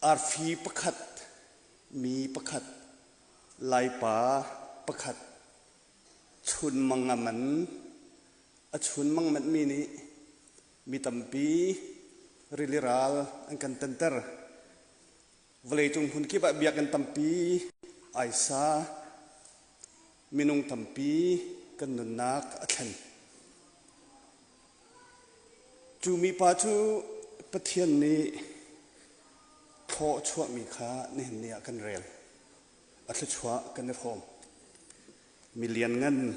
Arfi pakhat, mi pakhat, Laipa pakhat, chunmang a man. A chunmang manhmi nih mi tampi rili ral an kan tenter. Vawleicung hmunkip ah biakinn tampi ai sa. Minung tampi kan nunnak a thlen. Cu mipa cu Pathian nih thlaw a chuahmi kha nihin ni ah kan rel. A thluachuah kan i hrawm. Mi lianngan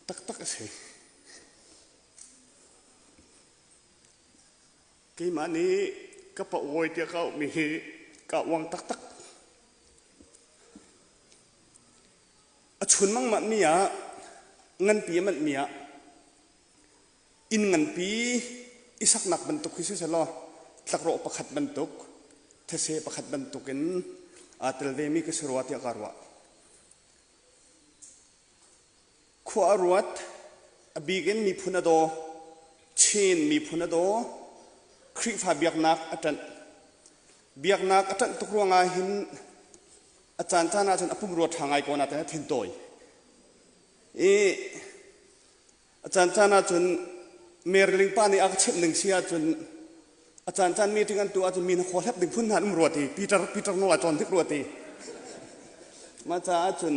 taktak a si. Keimah nih ka pa awi tiah ka auhmi hi kaa uang taktak. A chunmang manhmi ah nganpi a manhmi ah inn nganpi i saknak bantuk hi sisehlaw tlakrawh pakhat bantuk these pakhat bantuk in aa tel vemi ka si rua tiah kaa ruah. Khua a ruat, a bik in miphun a daw, Chin miphun a daw, Khrihfa biaknak a ṭanh. Biaknak a ṭanh tuk ruangah hin a caancaan ahcun a pumrua ṭha ngai ko nain a thintawi. I a caancaan ahcun Mary Ling pa nih a ka chimh ning si ahcun a caancaan meeting an tuah ahcun mi na khaw hlep ding phun hna an um rua ti Peter Peter nawl a cawn dik rua ti. Mah caah cun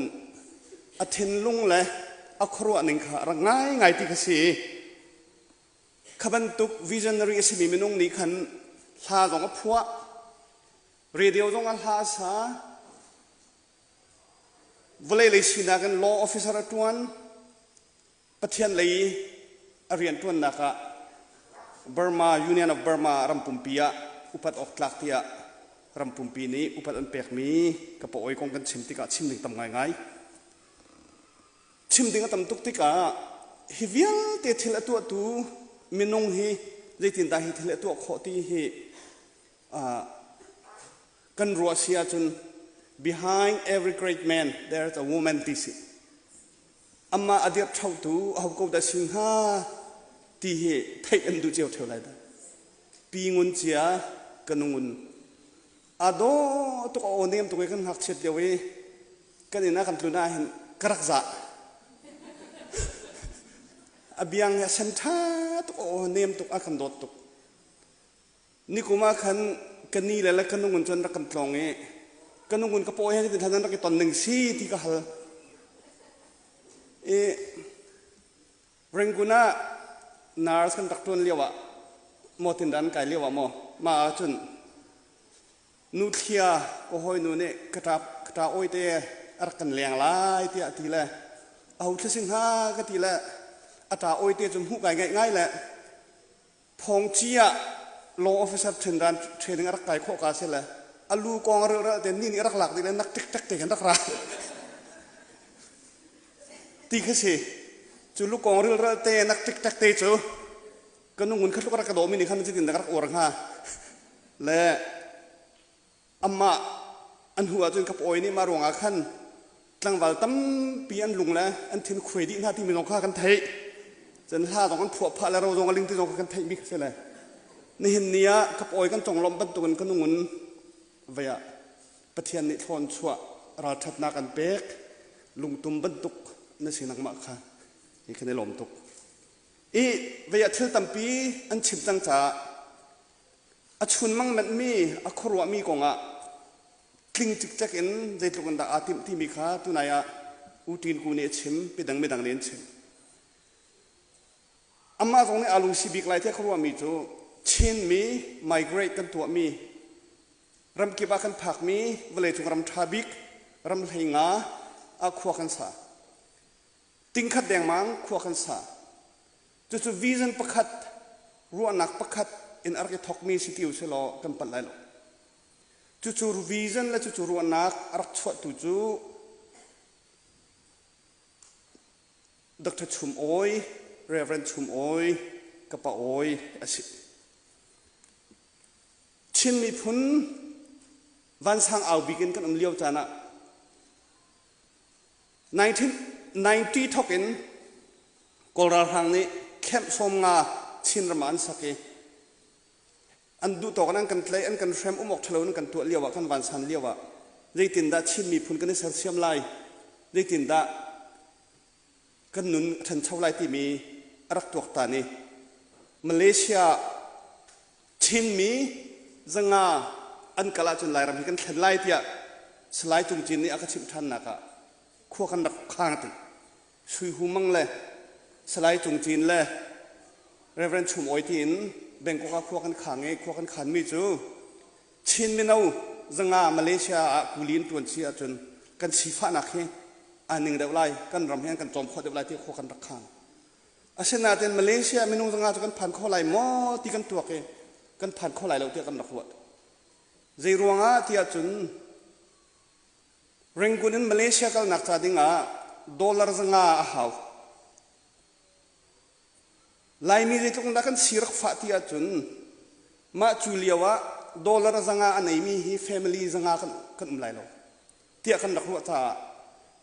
a thinlung le a khuaruah ning kha a rak ngaingai ti kha si. Kha bantuk visionary a simi minung nih khan hla zong a phuah, radio zong ah hla a sa, vawlei lei sinak in law officer a ṭuan, Pathian lei a rianṭuannak ah Burma Union of Burma ram pumpi ah upat awk tlak tiah ram pumpi nih upat an pekmi ka pa oi kong kan chim tikah chim ding tam ngaingai. Chim ding a tam tuk tikah hi vialte thil a tuahtu minung hi zeitindah hi thil a tuah khawh ti hi kan ruah si ahcun behind every great man there is a woman ti si. Amah a dirh ṭhotu aho ko dah si hnga ti hi theih an duh cio ṭheo lai dah. Pi Ngun Cia ka nu Ngun aa dawh tuk a aw nem tuk i kan ngakchiat lio i kan inn ah kan tlun ah hin ka rak zah. A biang hi a sen ṭha tuk a aw nem tuk a kan dawt tuk. Nikum ah khan ka ni le le ka nungun cun rak kan tlawng i ka nungun ka paw he tin nan rak i ton ning si ti ka hal. I Rangoon ah nurse kan rak ṭuan lio ah maw tindan kai lio ah maw mah ah cun nu thlia ka hawinu nih ka ṭap ka ṭa awi te a rak kan leng lai tiah a ti le aho thla si hnga ka ti le a ṭa awi te cu hmuh kai ngaih ngai le Phongci ah law officer ṭhenran training a rak kai khawh ka si le a lu kong a rilral te ni nih a rak lak dih le nak ṭikṭek te khan rak ra ti kha si. Cu lu kong rilral te nak ṭikṭek te cu ka nu ngun kha tluk rak ka dawmi nih khan cutin rak uar hnga le Amah an hu ahcun ka pawi nih mah ruangah khan tlangval tampi an lung le an thin khuai dih hna timi zong kha kan theih. Cun hla zong an phuah phah le ro zong a ling ti zong kha kan theihmi kha si le. Nihin ni ah ka pawi kan conglawmh bantukin ka nungun vei ah Pathian nih thlawn chuah ralṭhatnak an pek lungtum bantuk na si nangmah kha hi kan i lawm tuk. I vei ah thil tampi an chim cang caah A chunmang menhmi, a khuaruahmi kongah tling cikcek in zeitluk in dah aa timh timi kha tunai ah U Tin Ku nih a chim, midang midang nih an chim. Amah zong nih aa lungsi bik lai tiah ka ruahmi cu Chinmi migrate kan tuahmi ramkip ah kan phakmi vawleicung ram ṭha bik ram hleinga ah khua kan sa. Tingkhat dengmang khua kan sa. Cucu vision pakhat, ruahnak pakhat in a rak i thawkmi si ti usih law kan palh lai lo. Cucu vision le cucu ruahnak a rak chuahtu cu Dr. Chum Awi, Reverend Chum Awi, ka pa Awi a si. Chin miphun vansang au bik in kan um lio caan ah 1990 thawk in Kawl ralhrang nih camp 50 Chinram ah an sak i. An duh tawk in an kan tlaih, an kan hrem, um awk ṭhalo in kan tuah lio ah, kan vansan lio ah zeitindah Chin miphun kan i sersiam lai, zeitindah kan nun a ṭhancho lai timi a rak tuaktan i Malaysia Chinmi 500 an kal ahcun Lairam hi kan thlen lai tiah Salai Cung Cin nih a ka chimh ṭhannak ah khua kan rak khang ti. Sui Hu Mang le Salai Cung Cin le Reverend Chum Awi tiin Bangkok ah khua kan khang i khua kan khanmi cu Chin mino 500 Malaysia ah kuli in ṭuan si ahcun kan sifahnak hi aa ning deuh lai, kan ram hi an kan cawm khawh deuh lai ti khua kan rak khang. Asinain Malaysia minung 500 cu kan phan kho lai maw ti kan tuak i kan phan kho lai lo tiah kan rak ruat. Zei ruangah tiah cun Rangoon in Malaysia kalnak ca dingah dollar 500 a hau. Laimi zeitluk in dah kan si rak fah ti ahcun mah cu lio ah dollar 500 a neimi hi family 500 kan, kan um lai lo tiah kan rak ruah caah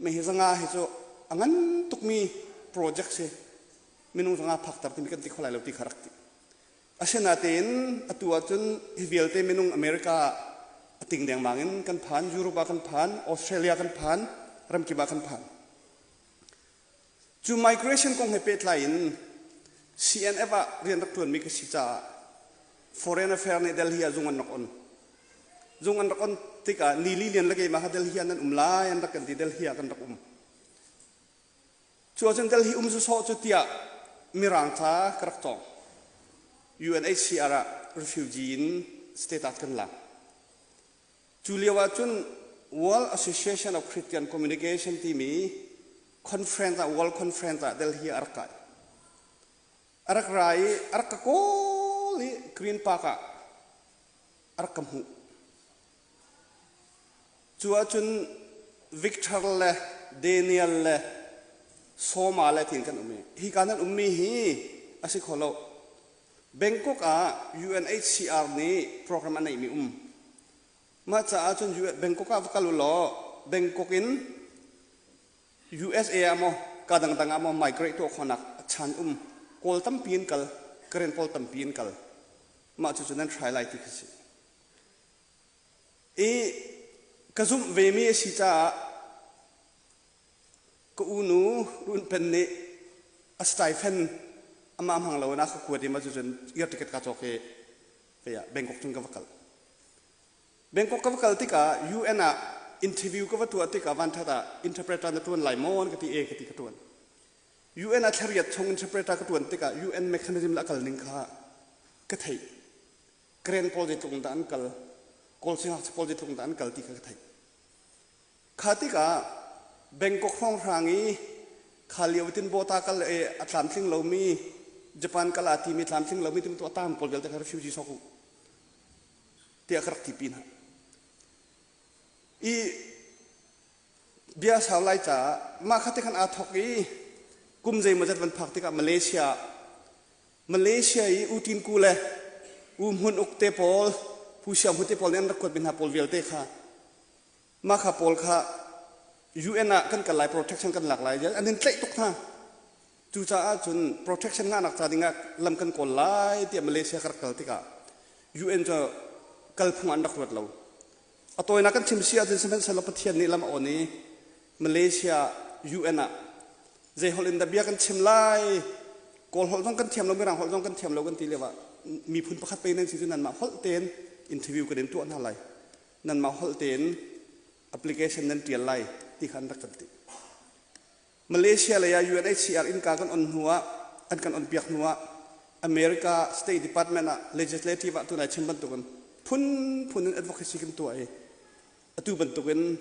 mei hi 500 hi cu a ngan tukmi project si minung 500 phakter timi kan ti kho lai lo ti kha rak ti. Asinain atu ahcun hi vialte minung America ah a ting dengmang in kan phan, Europe ah kan phan, Australia kan phan, ramkip ah kan phan. Cu migration kong he pehtlai in CNF ah rian rak ṭuanmi ka si caah Foreign Affairs nih Delhi ah zung an rak on. Zung an rak on tikah Nili Lian le keimah kha Delhi ah nan um lai an rak kan ti Delhi ah kan rak um. Cu ahcun Delhi um sawsawh cu tiah Mirang ca ka rak cawng. UNHCR ah refugee in status kan lak. Cu lio ahcun World Association of Christian Communication timi conference ah World Conference ah Delhi ah a rak kai. A rak ra i a rak ka kawl i Green Park ah a rak ka hmuh. Cu ahcun Victor le Daniel le Soma le tiin kan um i hika nan ummi hi a si kho lo. Bangkok ah UNHCR nih program a neihmi um. Mah caah cun Bangkok ah va kal u law Bangkok in USA ah maw ka dangdang ah maw migrate tuah khawhnak chan um. Kawl tampi in kal, Karen pawl tampi in kal. Mah cucu nan try lai ti kha si. I ka zumh vemi a si caah Ka unu Run Pen nih a stipend amah hmang lo in a ka kuat i mah cucun air ticket ka cawk i vei ah Bangkok cun ka va kal. Bangkok ka va kal tikah UN ah interview ka va tuah tikah vanṭhat ah interpreter na ṭuan lai maw an ka ti e ka ti ka ṭuan. UN ah thlariat chung interpreter ka ṭuan tikah UN mechanism le a kal ning kha ka theih. Karen pawl zeitluk in dah an kal, Kawl singakchia pawl zeitluk in dah an kal ti kha ka theih. Kha tikah Bangkok hrawnghrang i kha lio tin bawta kal i a tlamtling lomi Japan kal aa timi tlamtling lomi timi tu a taang pawl vialte kha refugee sok u tiah ka rak ti pi hna. I bia sau lai caah mah kha te khan aa thok i kum zeimawzat van phak tikah Malaysia Malaysia i U Tin Ku le U Hmun Uk te pawl Pu Siang Hu te pawl nih an rak kuatmi hna pawl vialte kha Mah kha pawl kha UN ah kan kal lai protection kan lak lai an in tlaih tuk hna. Cucaah cun protection ngahnak ca dingah lam kan kawl lai tiah Malaysia ka rak kal tikah UN cu kalphung an rak ruat lo. A tawinak kan chim si ahcun sihmanhsehlaw Pathian nih lam a on i Malaysia UN ah zei holh in dah bia kan chim lai Kawl holh zong kan thiam lo Mirang holh zong kan thiam lo kan ti lio ah miphun pakhat pe nan si cu nanmah holh tein interview kan in tuah hna lai. Nanmah holh tein application nan ṭial lai ti kha an rak kan ti. Malaysia lei ah UNHCR innka kan on hnu ah an kan on piak hnu ah America State Department ah legislative ah tunai chim bantukin phunphun in advocacy kan tuah i atu bantukin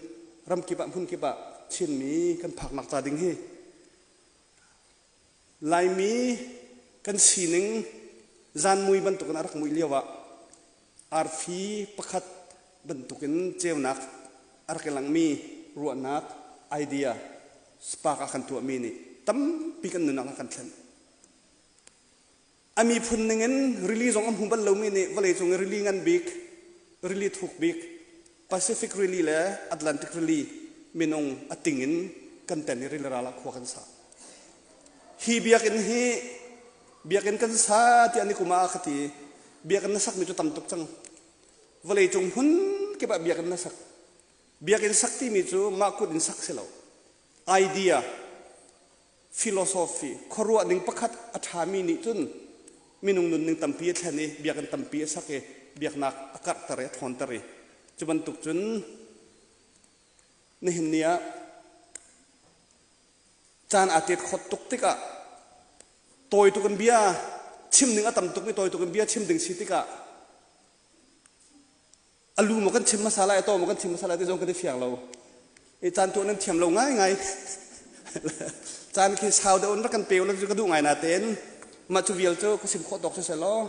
ramkip ah hmunkip ah Chinmi kan phaknak ca ding hi Laimi kan sining zanmui bantukin a rak muih lio ah arfi pakhat bantukin ceunak a rak i langmi ruahnak idea spark a kan tuahmi nih tampi kan nunnak a kan thlen. A miphun ningin rili zong a hmu bal lomi nih vawleicung i rili ngan bik, rili thuk bik, Pacific Rili le Atlantic Rili minung a ting in kan ten i rili ral ah khua kan sa. Hi biakinn hi biakinn kan sa tiah ni kum ah ka ti. Biakinn na sakmi cu tam tuk cang. Vawleicung hmun kip ah biakinn na sak. Biakinn sak timi cu mah kut in sak si lo. Idea, philosophy, khuaruah ning pakhat a ṭhami nih cun minung nunning tampi a thlen i biakinn tampi a sak i biaknak a karhter i a ṭhawnter i cu bantuk cun nihin ni ah caan aa tet khawt tuk tikah tawi tuk in bia chim ding a tam tuk i tawi tuk in bia chim ding si tikah a lu maw kan chim hmasa lai a taw maw kan chim hmasa lai ti zong kan i fiang lo i caan tuah nan thiam lo ngai ngai. Caan khi sau deuh in rak kan pe ulaw cu ka duh ngai natein mah cu vial cu ka sim khawh tawk si law.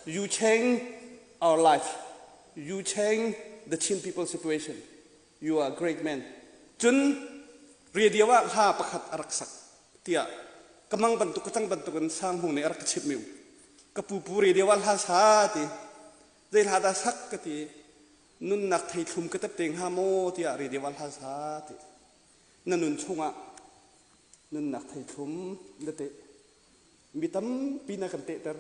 You change our life, you change the Chin people situation, you are a great man. Cun radio ah hla pakhat a rak sak tiah ka mang bantuk ka cang bantuk in Sang Hmung nih a rak ka chimh mi ka pupu radio ah hla sa ti. Zei hla dah sak ka ti. Nunnak theithlum ka tep te hnga maw tiah radio ah hla sa ti. Na nun chungah nunnak theithlum na teh mi tampi na kan tehter.